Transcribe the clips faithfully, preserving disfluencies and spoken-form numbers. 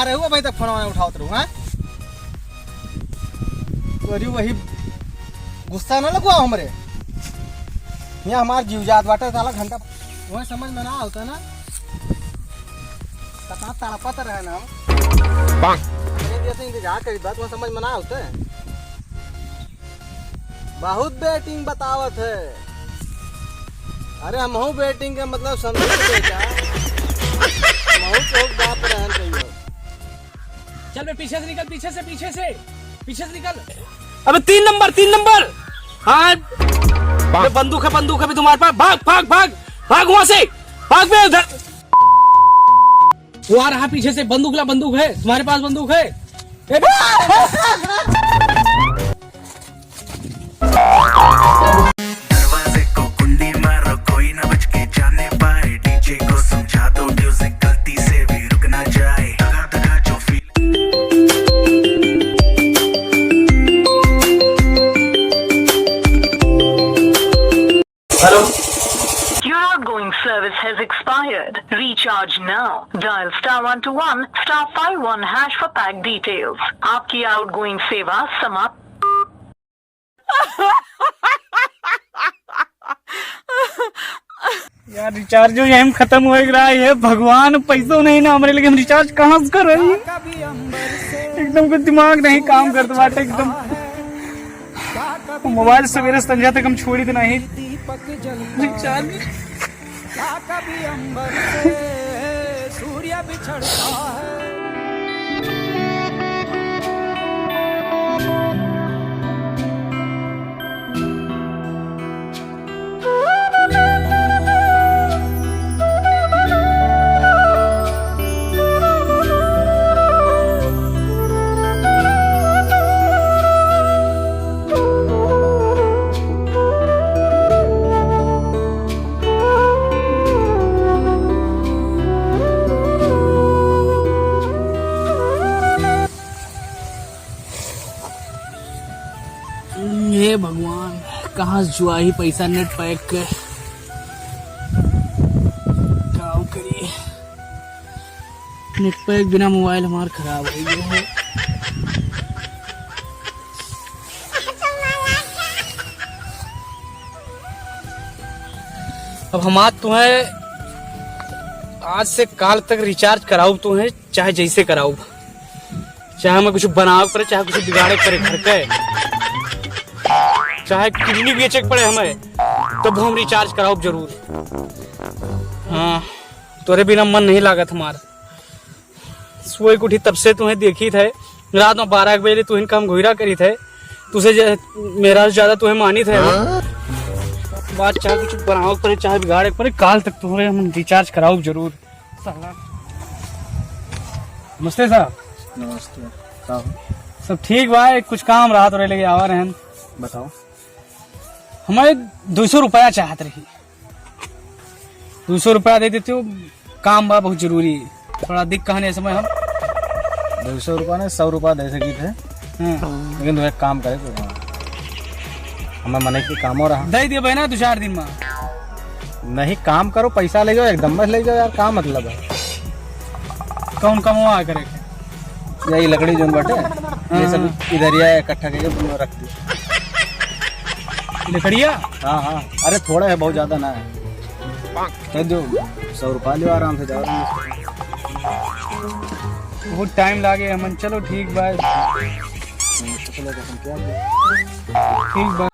अरे, वो अबहीं तक फोनवा नाहीं उठावत रहू, हाँ? तो अरे, वही गुस्सा ना लगवाओ हमरे। यहाँ हमार जीव जात बाटे, साला घंटा वह समझ में ना आवत ना। कतना तड़पत रहे ना हम। अरे, जैसे इंतजार करी बात, वह समझ में ना आवत। बहुत बेटिंग बतावत है। अरे, हमहू बेटिंग के मतलब समझे बेटा। हमहू चौक बाप रहन कहियो। चल बे, पीछे से निकल, पीछे से, पीछे से, पीछे से निकल। अबे तीन नंबर, तीन नंबर। हाँ, बे बंदूक है, बंदूक है भी तुम्हारे पास। भाग, भाग, भाग, भाग वहां से, भाग बे उधर। वो आ रहा पीछे से, बंदूक ला, बंदूक है तुम्हारे पास, बंदूक है। ए बे- दरवाजे को कुंडी मारो, कोई ना बच के जाने पाए। डीजे को समझा दो, म्यूजिक गलती से भी रुक ना जाए। दगा दगा जो फील हेलो। Your outgoing service has expired. Recharge now. Dial star one two one star five one hash for pack details. आपकी आउटगोइंग सेवा समाप्त। यार, रिचार्जो यहीं खतम होइ रहा है। भगवान, पैसो नहीं ना हमरे लगे, हम रिचार्ज कहाँ से करब? एकदम कुछ दिमाग नहीं काम करत बाटे एकदम। मोबाइल सवेरे से संझा तक हम छोड़ी देना ही। रिचार्ज हे भगवान, कहाँ से जुआही पैसा नेट पैक के? का करी? नेट पैक बिना मोबाइल हमार खराब होइ गयो है। अब हम आज तुम्हें, आज से काल तक रिचार्ज कराउब तुम्हें, चाहे जैसे कराउब। चाहे हमें कुछ बनावे पड़े, चाहे कुछ बिगाड़े पड़े घर के, चाहे किडनी बेचे के पड़े हमें, तब हम रिचार्ज कराउब जरूर। हाँ, तोरे बिना मन नहीं लागत हमार। सोई के उठी तब से तुम्हें देखी थे, रात में बारह एक बजे ले तुहिन काम घुरा करी थे, तुझे जे-, मेरा ज्यादा तुम्हें मानी थे। हाँ? बात चाहे कुछ बनावे पड़े, चाहे बिगाड़े पड़े, काल तक तुम्हें हम रिचार्ज कराउब जरूर। साला। नमस्ते साहब। नमस्ते। का हो? सब ठीक बा, कुछ काम रहत रहे लेके आवा रहन। बताओ। हमें दुइ सौ रुपया चाहत रही। दुइ सौ रुपया दे देते हो, काम बा बहुत जरूरी। थोड़ा दिक कहने समय हम। दुइ सौ रुपया नहीं, सौ रुपया दे सकी थे। हाँ। लेकिन तू एक काम करे तो, हाँ। हमें मने के कामो रहा। दे दिए भाई ना, दो चार दिन में। नहीं, काम करो, पैसा ले जाओ, एकदम मत ले जाओ यार, का मतलब है? कौन कमवा करे? यही लकड़ी जोन बाटे, ये सब हाँ। इधर ही आया, इकट्ठा करके तुमने रख दिया। लकड़िया? हाँ, हाँ, अरे थोड़ा है, बहुत ज्यादा ना है। कह दो, सौ रुपया लियो, आराम से जाओ। बहुत टाइम लागे हमन। चलो ठीक बा। ठीक बा।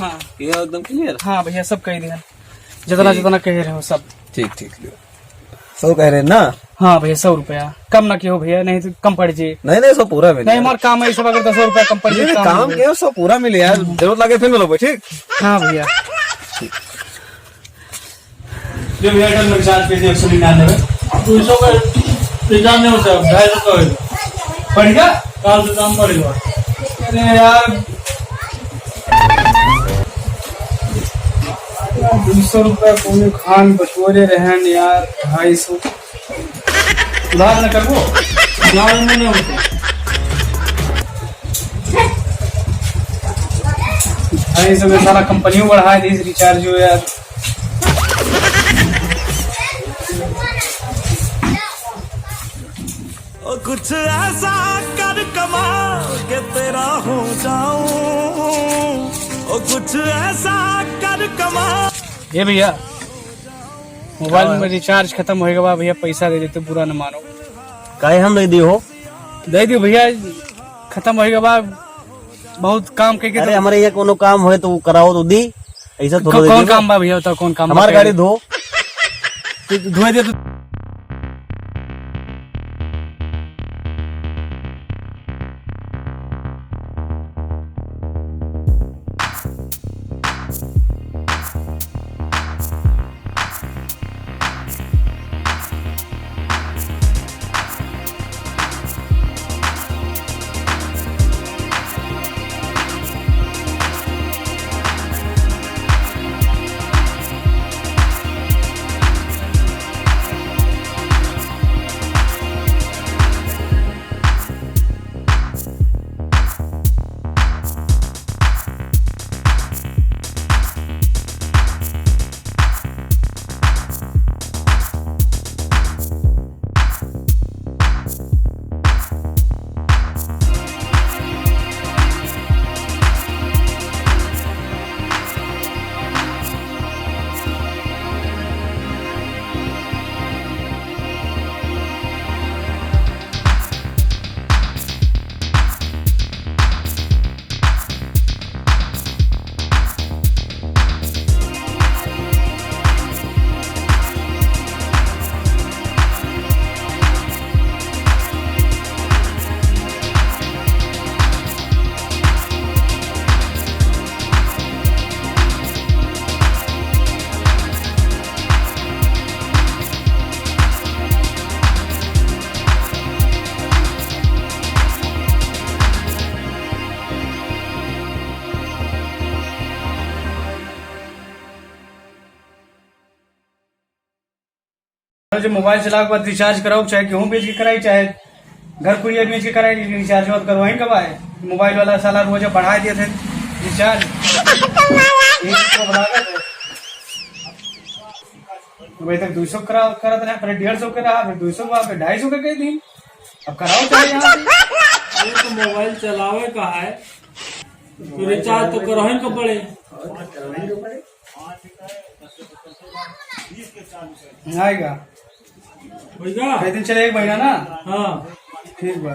हाँ। ये एकदम clear? हाँ भैया, सब कह दिया, जितना, ठीक। जितना कह रहे हो सब। ठीक, ठीक, ठीक। सौ कह रहे हैं ना? हाँ भैया, सौ रुपया कम ना किहो भैया, नहीं तो कम पड़ जाए। नहीं, नहीं, सौ पूरा मिले। नहीं, हमारा काम है, सब अगर दस रुपया कम पड़ जाए, नहीं, नहीं, काम काम नहीं। किहो, सौ पूरा मिले यार, हम्म। जरूरत लगे फिर मिलो भाई, ठीक? हाँ भैया। ठीक। ले भैया, अटल recharge कीजिए, एक सौ निन्यानवे। दो सौ का recharge नहीं होता, ढाई सौ का होगा। बढ़िया? काल से दाम बढ़ेगा। अरे यार, दो सौ रुपया कौन खान बटोरे रहन यार, ढाई सौ। उधार न करबो, उधार में नहीं होता। ढाई सौ में सारा कंपनियों बढ़ा दी recharge हो यार। ओ कुछ ऐसा कर कमाल के तेरा हो जाऊं, ओ कुछ ऐसा कर कमाल। ए भैया, मोबाइल हाँ। में recharge खतम होइगा बा भैया, पैसा दे देते, बुरा न मानो। काहे हम दे दियो हो? दे दियो भैया, खतम होइगा बा, बहुत काम के, के अरे तो हमारे ये कोनो काम होए तो कराओ तो दी। ऐसा थोड़ा कौ-, दे कौन दे। काम बा भैया, बताओ कौन काम हमार बा? गाड़ी धो। तू धोए दे तू। जो मोबाइल चलावे के बाद recharge कराओ, चाहे गेहूं बेच के कराई, चाहे घर कुरिया बेच के कराई, recharge मत करवाइन का बा है। मोबाइल वाला साला रोज बढ़ा देत है recharge। एक सौ बढ़ा देत है। अबे तक दो सौ करा, करत रहे, पहले डेढ़ सौ के रहा, फिर दो सौ हुआ, फिर ढाई सौ के कह दी। अब कराओ चाहे यहाँ से। अरे तो मोबाइल चलावे का है, तो recharge तो करवाइन का पड़े। आएगा। होइगा? कई दिन चले एक महीना ना? हाँ। ठीक बा।